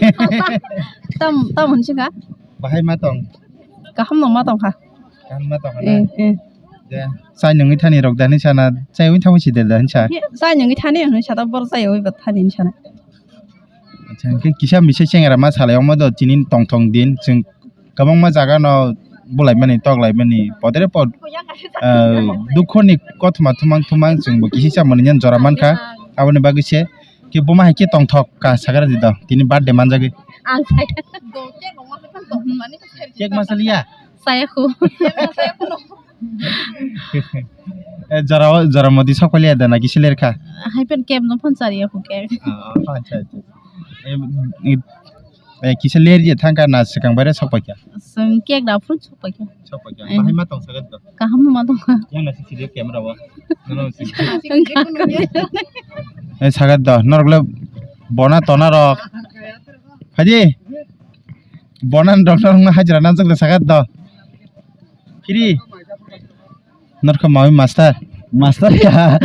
Tam, tam hunsi ka? Bahai ma tong. Kaham no ma tong kha. Kaham ma tong kha na? Eh, eh. De, chai nungwi thani rok da hinwi sana, chai wi thangwi si de da hinwi sa. Chai nungwi thani hinwi sa ta bor chai wi ba thani hinwi sana. Acha, hwnkhe kisa misa chengra ma salai omo do tini tongthong din chwng kwbangma jaga no bulaimani toklaimani podre pod, ah, dukho ni kothoma thumang thumang chwng bo kisa chamani jora mankha aboni bagwi se. Khe buma hai khe tongthok ka sakra di do. Tini birthday manjagwi. Ang saya. Cake ma saliya? Saya khu. Eh, jora, jora modi sok paliya da na kisa ler kha? Hai pen cake no phone chariya khu cake. Ah, ah, acha, acha. Eh, eh, eh, kisa ler je thang kha na swkang bai re sok pai kha? Swng cake da phone sok pai kha. Sok pai kha. Eh. Bahai ma tong sakra do. Kaham no ma tong kha. Yang nasi sidi camera wa. Nono sidi. Eh, sagat do. Norok le bona tona rok. Phaidi. Bona rok norok no hajra na jok de sagat do. Phiri. Norok mawi master. Master ya.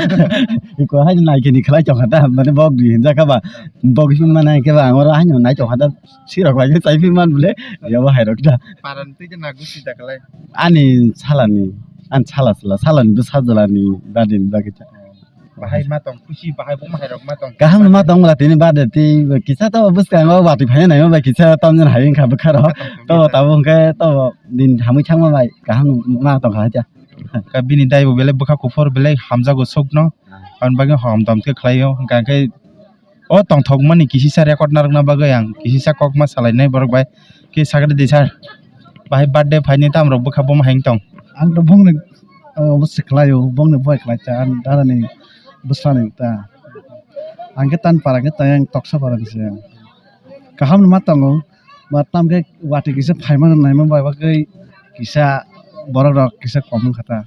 Iko hai nai khe ni khlai chok hata, mane bok di hinja kha ba. Bok hin mana khe ba, angora hai nai chok hata, sirok bai chai phi man bole, ya ba hai rok da. Paran twi khe na gusi da khlai. Ani salani, an sala sala, salani bwsa jalani, badin bagwi ta. Bahai ma tong khusi, bahai bo ma hai rok ma tong. Kaham ma tong bala tini bade ti kisa to bwskango wati phaina naima bai kisa tamjani hai wngkha bwkha rok. To tabo hwnkhe to din hamwi thangma bai kaham ma tong kha cha. Ka bini dai bo belai bwkha kuphur belai hamjago sukno. Aboni bagwi hom dom khe khlaio. Hwnkha khe o tongthokmani kisisa record narwkna bagwi ang kisisa kokma salainai borok bai. Khe sakhe di sir. Bahai birthday phaini tamo rok bwkha bomo hai wng tong. Ang to bongni, uh, obo se khlaio, bongni boi khlai cha, ang dada ni bwsla ni ta. Ang khe tan para khe ta, ang toksa para ni se. Kaham ma tongo, ba tam khe wati kisa phaima naima bai bagwi kisa borok rok kisa kom wng kha ta.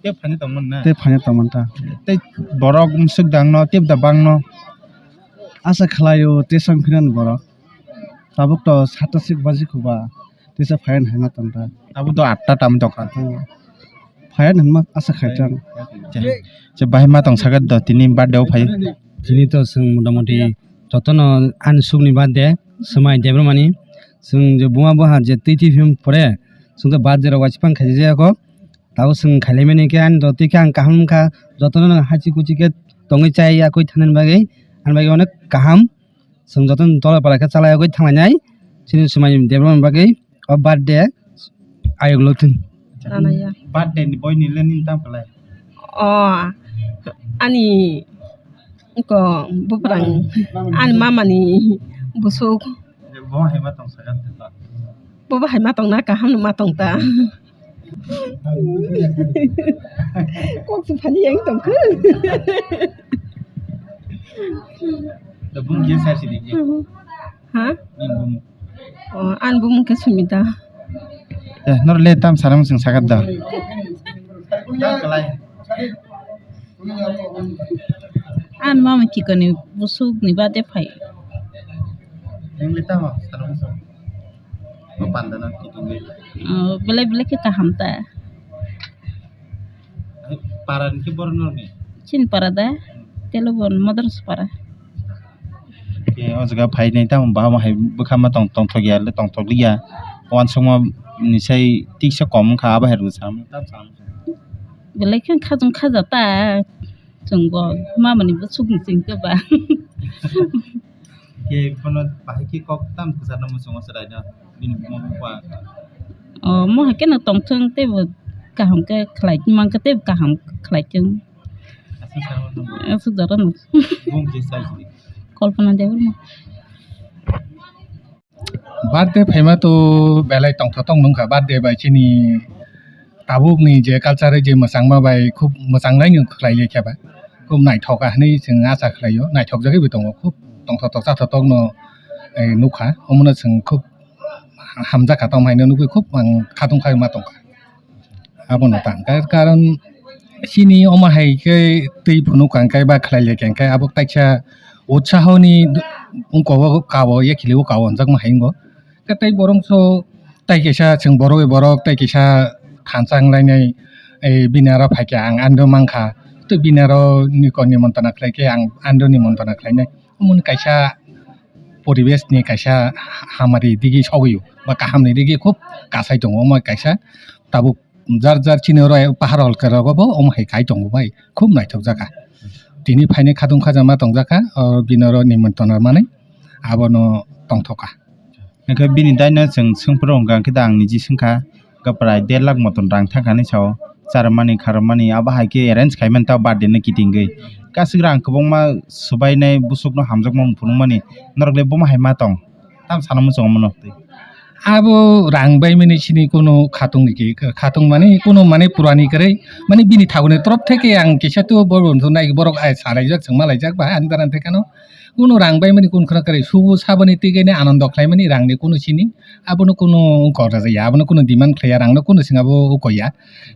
Tei phaina tongmani na? Tei phaina tongmani ta. Tei borok musuk dangno, tei da bangno? Asa khlaio, tei sang phinan borok. Tabuk to sata sik baji khuba, tei sa phayan hai ma tong ta. Tabuk to atta tam tong kha. Hmm. Phayan hai ma asa khai chang. Je, je bahai ma tong sagat do, tini birthday o phai. Tini to sung motamoti jotono ani sukni birthday, swmai Debbarmani. Sung je buma buha je twi twi phim pore, sung to birthday rok waisipang khaijak ya kho. Tabuk sung khailaimani khe ani do twi khe ang kaham wngkha, jotono nwng hachi kuchi khe tongwi chai yakwi thanani bagwi, ani bagwi onek kaham. Chwng jotono tola pala khe chalai yagwi thanglainai. Chini swmai development bagwi o birthday ayok lotun. Tanaya. Birthday ni boy ni le nini tam khlai? O, ani ko buprang, ani mama ni busuk. Bo hai ma tong sagan ta. Bo bo hai ma tong na, kaham no ma tong ta. Kok su phani yang tong khe. Da bung ye sa si di. Ha? Ning bung. O, an bung ke Sumita. Eh, nor le tam saram sing sagat da. Tam kalai. An mama kikoni busuk ni bade phai. Ning le tamo saram sing. Mo panda na kiting le. O, belai belai khe kaham ta. Ai, para ni khe boro nor ni? Chin para da, telo bon madras para. Ke o jaga phai nai tamo ba mo hai bwkha ma tong, tong thok ya le tong thok liya. Wansukma ni sai tiksa kom wngkha, abo hai rwsa. Belai khe khajang khaja ta. Chwng bo mama ni bwswk ni chwng khe ba. Ke bono bahai khe kok tam kwchar no muchungo chwrai no bini buma bupha. O mo hai khe no tong thung tei bo kaham khe khlai man khe tei bo kaham khlai thung. Aswk sa no. Aswk jora no. Bung khe sai si. Kalpana Debbarma. Birthday phaima to belai tongthok tong nungkha, birthday bai chini tabuk ni je culture je mwchangma bai khub mwchangnai ni khlai khe ba khub naithok a hinwi chwng acha khlaio, naithok jagwi bo tongo, khub tongthok tok chathotok no, eh, nukha, omono chwng khub hamjakha, tongmhaino nugwi khub ang khatung khai ma tongkha. Abono tang kha, karon chini omo hai khe twi phunuk kang khe ba khlai le kang khe abo kaisa utsaho ni ungko o kao, yakhili o kao onjakma hai wngo. Khe tei borok so tei kaisa chwng borok bai borok tei kaisa thansa wng lainai, eh, bini aro phai khe ang ando mang kha, tei bini aro niko nimontona khlai khe ang ando nimontona khlainai. Omo ni kaisa poribesh ni kaisa hamari digi sogwi o ba kaham ni digi khub kasai tongo, omo kaisa tabuk jar jar chini oro pahar holka rogo bo omo hai kai tongo bai, khub naithok jaka. Tini phaini khatung khajama tongjakha, o bini oro nimontona manwi abono tongthoka. Hwnkhe bini daino chwng swngphuru hwnkha hwnkhe da ang niji swngkha, hwnkhe prai der lakh moton rang thangkha hinwi sao, charwmani kharwmani abo hai khe arrange khaimani tao birthday no kitingwi. Kasik rang kwbangma swbainai bwswkno hamjakma phunukmani, norok le bomo hai ma tong? Tam sana muchungo mano. Abo rang bai mani chini kunu khatung ni ki, khatung mani kunu mani purani kwrwi, mani bini thaguni torop theke ang kisa tu bo nai borok ai salaijak chwng malaijak ba ani baran thekano. Kunu rang bai mani kunu khna kwrwi subu saboni twi gani anando khlai mani rang ni kunu chini abono kunu kok rajaya, abono kunu demand khlaiya, rang no kunu sing abo ukoya.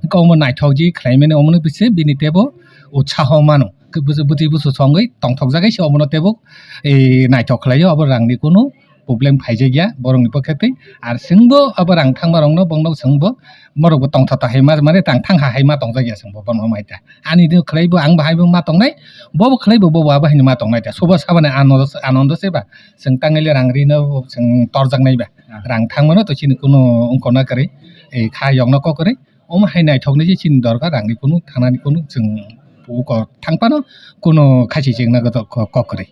Omo naithok ji khlai mani omono bisi bini tebo utsaho mano. Bwtwi bwswk songwi tongthok jagwi se omono tebo, eh, naithok khlaio, abo rang ni kunu Problem phaijak ya borokni pokhe twi. Ar chwngbo abo rang thangma rokno bongno chwngbo borokbo tongtha ta hai ma, mane tang thang ha hai ma tongjak ya chwngbo bono mai ta. Ani de khlai bo ang bahai bo ma tongnai, bobo khlai bo bobo abo hai ma tongnai ta. Sobo sabani anondo, anondo se ba chwng tangwi le rang rino chwng torjak nai ba. Ah. Rang thangmano to chini kuno wngkona kwrwi, ei kha yokno kok kwrwi. Omo hai naithoknai je chini dorkar, rangni kunu thanani kunu chwng buko thang phano kunu khachi chengna goto ko-, kok kwrwi.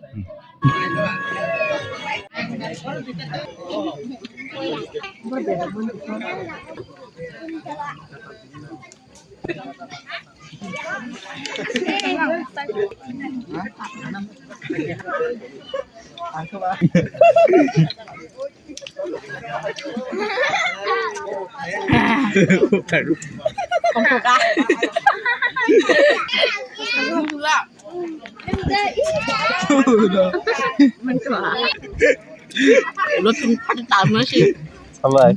Lo tun phat ta ma si. Salai.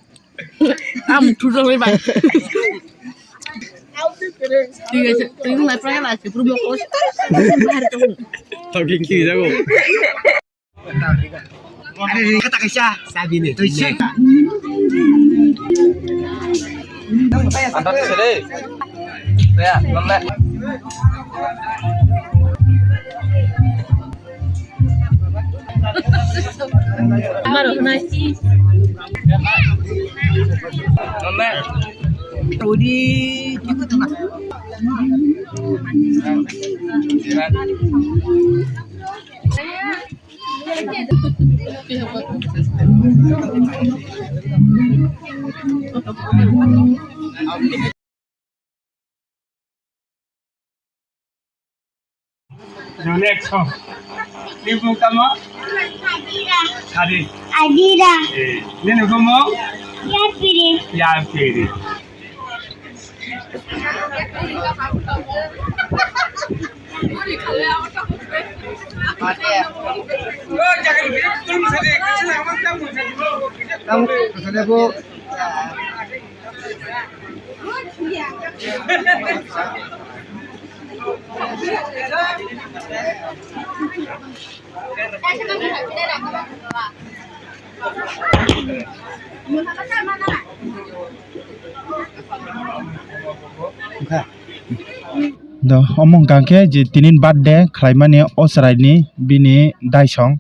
Am thu ro bai. Ti ga se, ti ga se, pro ma ko. Talking ti jago. Kata kaisa. Sabi ni. Tui se. Antar sere. Ya, nonne. Amaro nai. Nonne. Udi, Next song. Ni bung tamo? Sadi. Adira. Eh, nini bung mo? Yapiri. Yapiri. Do, omo hwnkha khe je tini birthday khlaimani o chwraini bini daisong.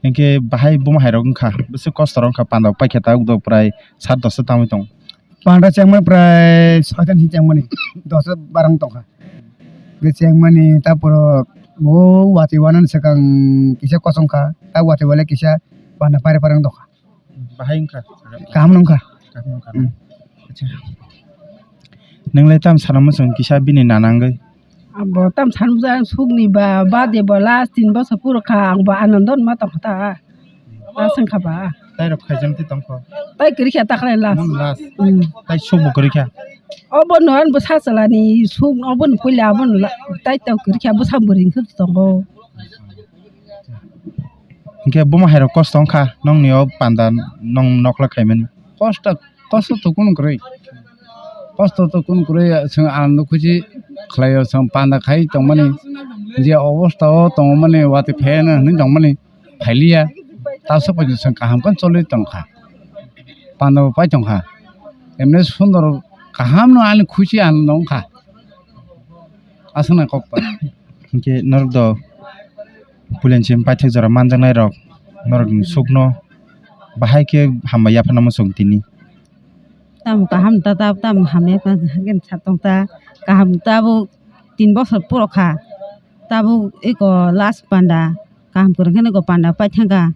Hinkhe bahai buma hairok wngkha, bwswk kosto rok wngkha, panda paikha tabuk do prai sat dosta tangwi tongo. Panda chengmani prai soitan si chengmani, dosta barang tongkha. Bwswk chengmani taporo bo watwi wanani swkang kisa kosong kha, ta watwi wale kisa panda pari pari wng tongkha. Bahai wngkha? Kaham wngkha. Kaham wngkha. Hmm. Acha. Nwnglai tam sana muchung kisa bini nanangwi? Abo tam sanbwsa sukni ba, bade bo last tin bosor puro kha, ang bo anando ma tongkha ta. Last wngkha ba. Tai rok khaijang ti tongkho. Tai kwrwi kha ta khlai last. Mon last. Hmm. Tai suk bo kwrwi kha. Obo no an bwsa chalani suk, obo no puila, abo no la-, tai tau kwrwi kha, bwsa bwrwi wngkhe tongo. Hinkhe buma hairok kosto wngkha nongni o panda nong nokla khaimani? Kosto, kosto to kunu kwrwi. Kosto to kunu kwrwi, chwng ang nukhuchi khlaio, chwng panda khai tongmani, je obostha o tongmani, watwi phaiya hwnwi tongmani, phailiya. Tabuk paikhe chwng kaham khe choli tongkha. Panda bo pai tongkha. Emne sundor kaham no ani khuchi ang nongkha. Aswknai kok pai. Hinkhe norok do puila ni simi paithak jora manjaknai rok, norok ni sukno bahai khe hambai yapharna muchung tini. Tamo kaham ta, ta, tamo hamya pa, hagen sa tong ta, kaham tabuk tin bosor puro kha, tabuk eko last panda, kaham kwrwng khe eko panda paithaka.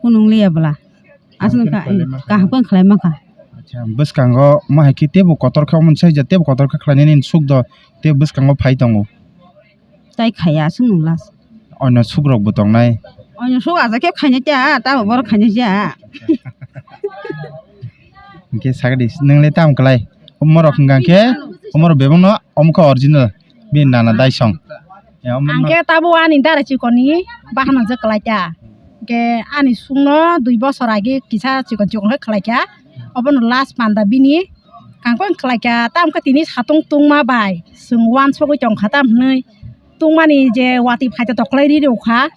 Kunung liya bwla. Aswk kaham khe kha, khlai ma kha. Kaham khe khlai ma kha. Acha, bwskango ma hai khe teibo kotor khe omo sai ja, teibo kotor khe khlainani suk do, tei bwskango phai tongo. Tai khaya aswk nung last. Oino suk rok bo tongnai. Oino suk aja khe khainai ta, tabo borok khainai ja. Hinkhe sagadi, nwngle tam kwlai? Omorok hwnkha khe, omorok bebakno omo khe original. Bini nana daisong. Ya, omo ang no- khe tabuk ani dara chikon ni bahano je kwlai kha. Hwnkhe ani sukno dui bosor age kisa chikon chikon khe khlai kha. Obono last panda bini kangkhe khlai kha. Tamo khe tini satung tungma bai chwng uansugwi tong kha tam hwnwi. Tungmani je watwi phaito toklai ri rw kha.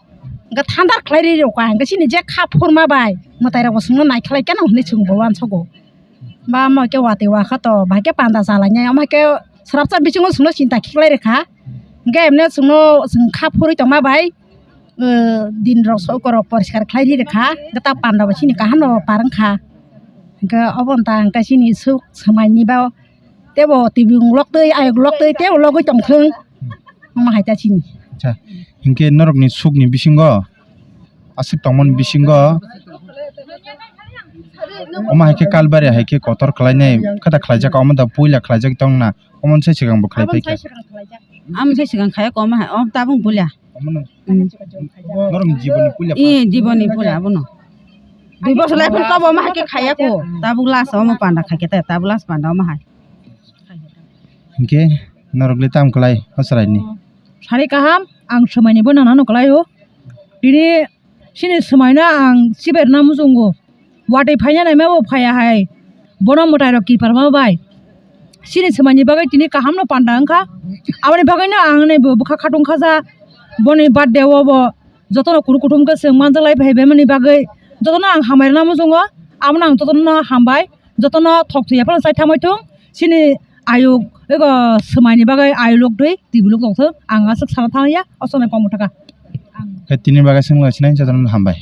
Hwnkhe thandar khlai ri rw kha, hwnkhe chini je kha phurma bai mwtai rok bo chwngno nai khlai khe nang hwnwi chwng bo uansugo. Ba omo khe watwi wakha to, bahai khe panda cha lainai, omo hai khe swrapsa bisingo chwngno chinta khiklai rwkha. Hwnkhe emne chwngno chwng kha phurwi tongma bai, o, din rok soko rok poriskar khlai ri rwkha, hwnkhe ta panda bo chini kaham no par wngkha. Hwnkhe obo wng ta hwnkhe chini swk swmai ni ba tebo tibung lok twi ayok lok twi tebo logwi tong thung, omo hai ta chini. Acha, hwnkhe norokni swkni bisingo aswk tongmani bisingo omo hai khe Kalbari hai khe kotor khlainai khe da khlaijak, omo da puila khlaijak tongna, omo sai swkang bo khlai paikha. Amo sai swkang khaya ko omo hai, omo tabuk puila. Omo no. Mm. Norok jiboni puila. Ee, jiboni puila abono. Dui bosor lai phano tobo omo hai khe khaya ko, tabuk last omo panda khai khe ta, tabuk last panda omo hai. Hwnkhe norok le tam kwlai o chwraini? Sari kaham, ang swmaini bo nana no kwlai o. Tini chini swmaino ang chibai rwna muchungo. Watwi phaina naima bo phaiya hai. Bono mwtai rok kiphilma bai. Chini swmaini bagwi tini kaham no panda wngkha. Aboni bagwi no ang nai bo bwkha khatung khaja. Boni birthday o bo jotono kunu kuthum khe chwng manjak lai phai bai mani bagwi. Jotono ang hambai rwna muchungo. Abono ang jotono hambai. Jotono thok thwi ya phano chai thamwi thung. Chini ayuk ego swmaini bagwi ayuk lok twi twi bo lok tong thung. Ang aswk sana thang ya, o chonai kok mwthaka. Khe tini bagwi swng lai sinai jotono hambai.